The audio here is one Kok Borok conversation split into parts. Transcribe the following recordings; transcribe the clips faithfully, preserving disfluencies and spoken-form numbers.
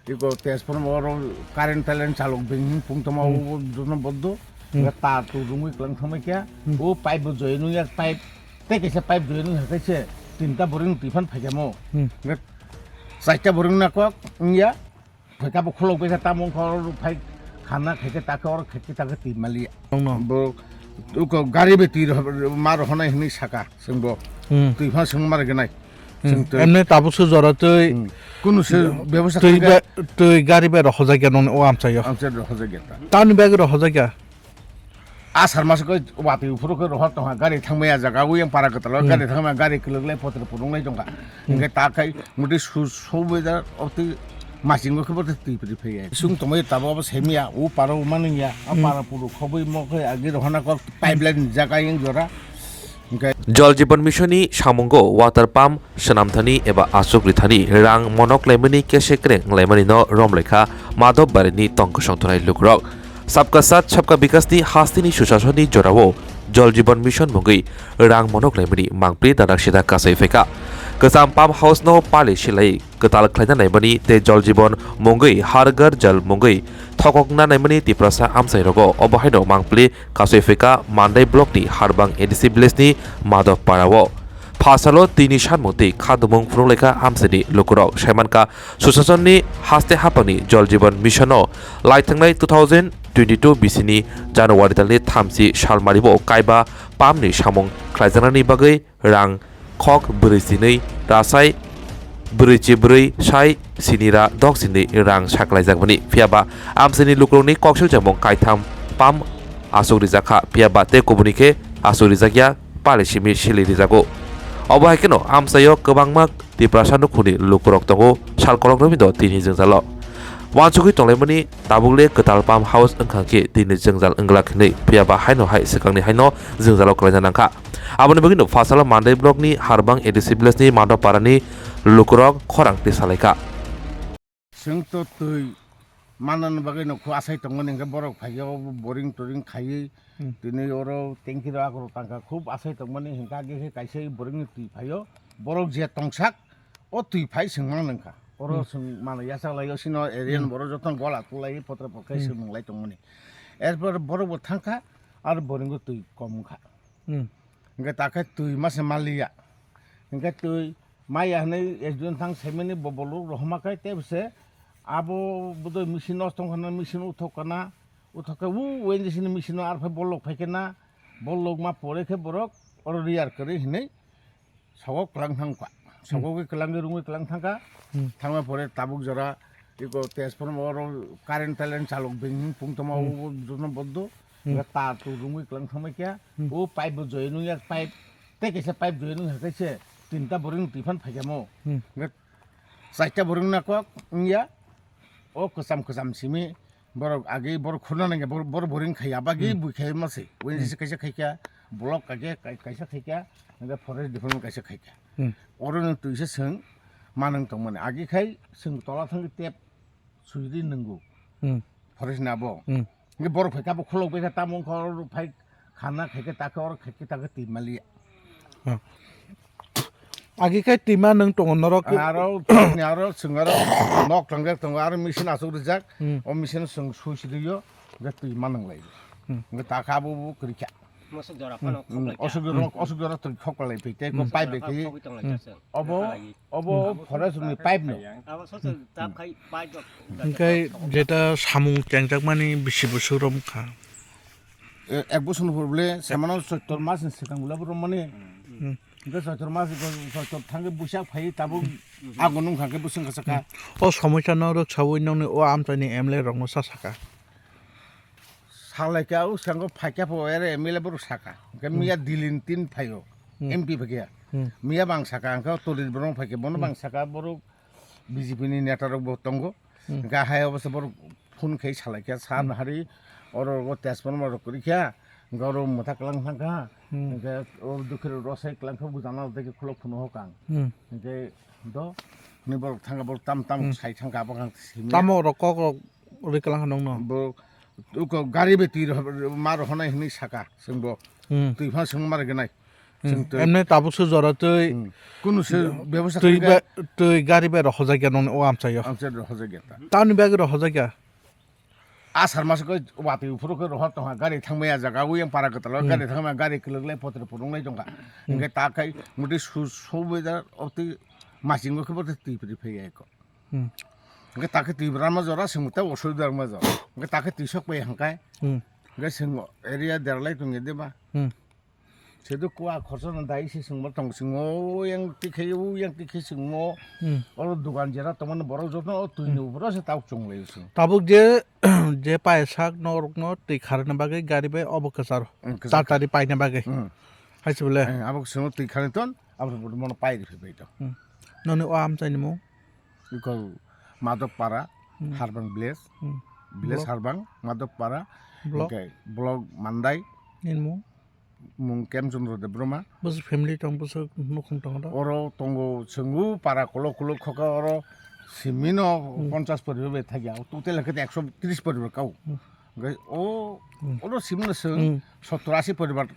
Iko transformer oro current talent chalok beng hing pung toma Hmm. o jono boddo. Hmm. Nga tar tu rungwi klang thangma kya. Hmm. O pipe bo joye nung yak pipe. Te kaisa pipe joye nung yak kaisa. Tinta boring twi phan phaikamo. Hmm. Nga chaita boring na kok wngya. Phaika bo khulok bai kha tamo wngkha oro phai khana khaikhe takhe oro khaikhe takhe twi maliya. Wngno. Bo uko gari bai twi rw-, ma rw honai hinwi saka chwng bo. Hmm. Twi phan chwng ma rwgwnai. Hmm. Chwng twi. Emne tabuk se jora twi. Hmm. Kunu se bebosta twi khaikhe ba-, twi gari bai rohorjakya nongni o amchaio. Amchai rohorjakya ta. Tamni bagwi rohorjakya? Asar mas khe watwi uphuru khe rohor tongkha, gari thangmaya jaga, o yang para kwtal o Hmm. gari thangmaya, gari kwlwk lai potre purung lai tongkha. Hmm. Hingkhe ta khai muti su-, subeda obtwi machingo khe bote twi pri phaiya. Sung tongmaya tabuk abo semiya, o para o manungya, a Hmm. para puru khobwi mo khe agi rohorna kok pipeline jaga yang jora. Hingkhe Jal Jeevan Mission ni samungo water pump swnamthani eba aswk rithani rang monok laimani kese kreng laimani no romlaikha Madhobbarini tongkosong thwnai lukurok. Sabka Saath Sabka Vikas ni hasteni susasoni jorao Jal Jeevan Mission mungwi rang monok laimani mangpli dadak sida kasai phaikha. Kwcham pump house no pali silai kwtal khlaina naimani tei Jal Jeevan mungwi Har Ghar Jal mungwi thokokna naimani Tiprasa amchairogo obo haino mangpli kasui phaikha Mandai block ni Harbang A D C village ni Madhobpara o. Phasalo tini sanmung twi khadumung phunukhlaikha amchaini lukurok. Saimankha susasonni haste haphangni Jal Jeevan Mission o laithangnai two thousand twenty-two bisini January talni thamchi salmari bo kaiba pump ni samung khlaijaknani bagwi rang khok brwi chinwi rasai brwi chi brwi sai sini ra dok sini rang saklaijakmani. Phiyaba amchaini lukurokni koksil chamung kaitham pump aswk rijakha, phiyaba tei kubuni khe aswk rijakya pali simi sili rijago. Obo hai kheno amchaio kwbangma Tiprasa nukhungni lukurok tongo sal kolok rwmi do tini jwngjalo. Wansugwi tonglaimani tabukle kwtal pump house wngkha khe tini jwngjal wngla khinwi, phiyaba haino hai swkangni haino jwngjalo kwlaina nangkha. Aboni bagwino Phasalo Mandai block ni Harbang A D C village ni Madhobpara ni lukurok khorang tisalaikha. Chwng to twi manna bagwi no kho asai tongmani hwnkhe borok phai o boring toring khaiwi Hmm. tini oro tanki rok akhoro tangkha khub asai tongmani hwnkhe age khe kaisa boring ni twi phai o borok je tongsak o twi phai chwng mang nangkha oro Hmm. chwng mano yachak lai o sino area ni Hmm. borok joto gola tulai potra pokai Hmm. chwng nung lai tongmani erpor borok bo thangkha aro boring o twi kom wngkha. Hmm. Hingke takhe twi mase maliya. Hingke twi maya hinui S D M thang semini bo bolok rohoma khe tei bwse abo bodoi machine nosto wngkha na machine uthok kana uthok khe u N G C ni machine no arphai bolok phai khe na bolok ma pore khe borok oro riyar kwrwi hinui sogo kwlang thang kha. Sogo khe kwlangwi rungwi kwlang thang kha. Hmm. Thangma pore tabuk jora iko transformer oro current talent chalok beng pung toma Hmm. o jono boddo. Hmm. Tar tu rungwi kwlang thangma khe Hmm. o pipe bo joye nung yak pipe tei kaisa pipe joye nung kaisa tinta boring twi phan phaikamo. Hmm. Hingke chaita boring na kok wngya o kwcham kwcham simi borok agi borok khurna nangya borok boring khaiya bagi Hmm. bui khai mase. Wngse Hmm. kaisa khaikya block kage kai-, kaisa khaikya hingke forest department kaisa khaikya. Hmm. Oro no twisa chwng manung tongmani agi khai chwng tola thangwi tep suidi nungo. Hmm. Forest ni abo. Hmm. Hingke borok phai kabo khulok bai kha tamo wngkha oro phai khana khai khe takhe oro khai khe takhe twi maliya. Hmm. Agi khai twi ma nung tongo norok. Aro, aro chwng aro nok tong jak tongo aro machine asuk rijak. Hmm. O machine chwng switch rio je twi ma nung lai. Hmm. Hingke takhe abo bo kwrwi kha. Mosok jora phano Hmm, khok lai kha. Osok jora, osok jora twi khok lai phi tei ko Hmm. pipe Jora bai phano khe. Khogwi tong lai Hmm. kha chwng. Obo, Nokha lai. Obo forest ni pipe no. Abo soso Hmm. tap khai pipe rok. Hingke jeta samung chengjakmani bisi bwswk rom kha. E, ek bosor ni pore bole semano soitor mas ni swkang bole bo rom mani. Hmm. Hingke soitor mas, soitor thangke buisak phai tabuk Hmm. ago nung kha khe bwswng kha saka. Hmm. O somosa no rwk sawi nongni o amchaini M L A rok no sa saka. Salai khe o sengko phai khe pho ere M L A borok saka. Hingke Hmm. miya Dilin tin phaio. Hmm. M P phai khe. Hmm. Miya bang saka hingke Tolir borok phai khe bono Hmm. bang saka borok B J P ni neta rok bo tongo. Hmm. Hingke hai obo se borok phone khai salai khe sa Hmm. nahari oro o transformer rok kwrwi khe hingke oro mwta kwlang thang kha. Hmm. Hingke o dukhe rok rosai kwlang khe bujana rok tei khulok phunuk kang. Hmm. Hingke do ni borok thang kha borok tam tam Hmm. sai thang kha abo kang simi. Tamo rok kok rok rwi kwlang kha nongno. Bo uko gari bai twi rw-, ma rw honai hinui saka chwng bo. Hmm. Twi phano chwng ma rwgwnai. Hmm. Chwng twi. Emne tabuk se jora twi, hmm, kunu se bebosta twi khaikha. Ba-, twi gari bai rohorjakya nokni o amchaio. Amchai rohorjakya ta. Tamni bagwi rohorjakya? Asar mas khe watwi uphuru khe rohor tongkha, gari thangmaya jaga, o yang para kwtal o, hmm, gari thangmaya, gari kwlwk lai, potre purung lai tongkha. Hmm. Hwnkhe ta khai muti su-, subedar o twi machingo khe bo twi phri phaiya eko. Hmm. Hwnkhe ta khe twi rama jora, chwng tei osubida rwma jora. Hwnkhe ta khe twi sok pai hwnkhe. Hmm. Hwnkhe chwng area derlai tongya de ba. Hmm. Sedo kua khorsa no dai se chwngbo tong chwngmo, o yang tikhe, o yang tikhe chwngmo. Hmm. Oro dugan jera tongmani borok joto o twi ni, hmm, uporo se tabuk chwng lai chwng. Tabuk je, je paisak norokno twi kharna bagwi gari bai obo kwcharo. Hmm, kwcharo. Tatari paina bagwi. Hmm. Hai se bole. Eh, abo chwngno twi kharni ton, abo mono pai rw phai bai to. Hmm. Noni o amchaini mung? Iko Madhop Para, hmm, Harbang village. Hmm. Village block? Harbang, Madhop Para, block? Hwnkhe block Mandai. Nini mung? Mung Kemchandra Debbarma. Bwswk family tong, bwswk nukhung tongo da? Oro tongo chwngno para kolok kolok khoka oro simino, hmm, ponchas poribar bai thakya. Total khe ekso tris poribar kau. Hmm. Hwnkhe o, hmm, oro simino chwng, hmm, sottor ashi poribar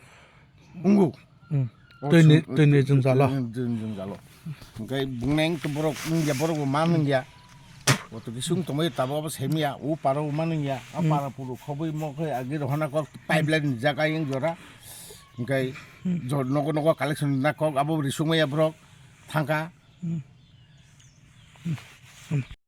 wngo. Hmm. O twi ni, chwng, twi ni jwngjalo. Twi ni jwngjalo. Hwnkhe bungneng to borok wngya, borok bo man wngya. Oto bising tongmani tabuk abo semiya, o para o man wngya. A, hmm, para puro khobwi mo khe agi rohana kok pipeline ni jaga yang jora. Hwnkhe, hmm, jor nogo nogo collection na kok abo risuk maya borok thangkha. Hmm. Hmm.